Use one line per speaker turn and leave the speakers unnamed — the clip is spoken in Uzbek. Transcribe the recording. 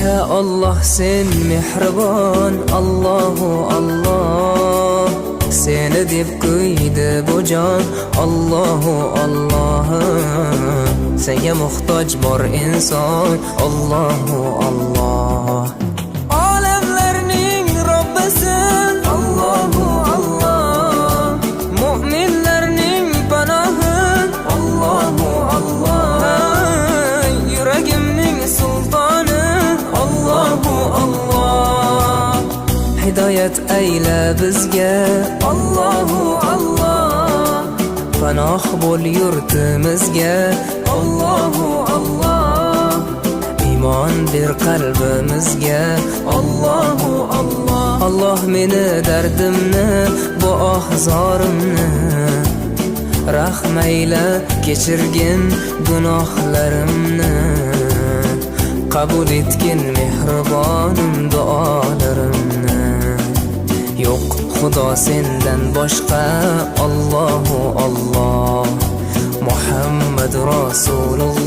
Ya Alloh, sen mehribon, Allohu Alloh. Seni deb kuydi bu jon, Allohu Alloh. Senga muhtoj bor inson, Allohu Alloh. Olamlarning Robbisi, Allohu Alloh. Mu'minlarning panohi, Allohu Alloh. Yuragimning sultoni, Allohu Alloh. Hidoyat ayla bizga, Allohu Alloh. Panoh bo'l yurtimizga, Allohu Alloh. Iymon ber qalbimizga, Allohu Alloh. Alloh, meni dardimni, bu oh zorimni rahm ayla, kechirgin gunohlarimni. Qabul etgin, mehribonim, duolarimni. Yo'q Xudo sendan boshqa, Allohu Alloh. Muhammad Rasululloh.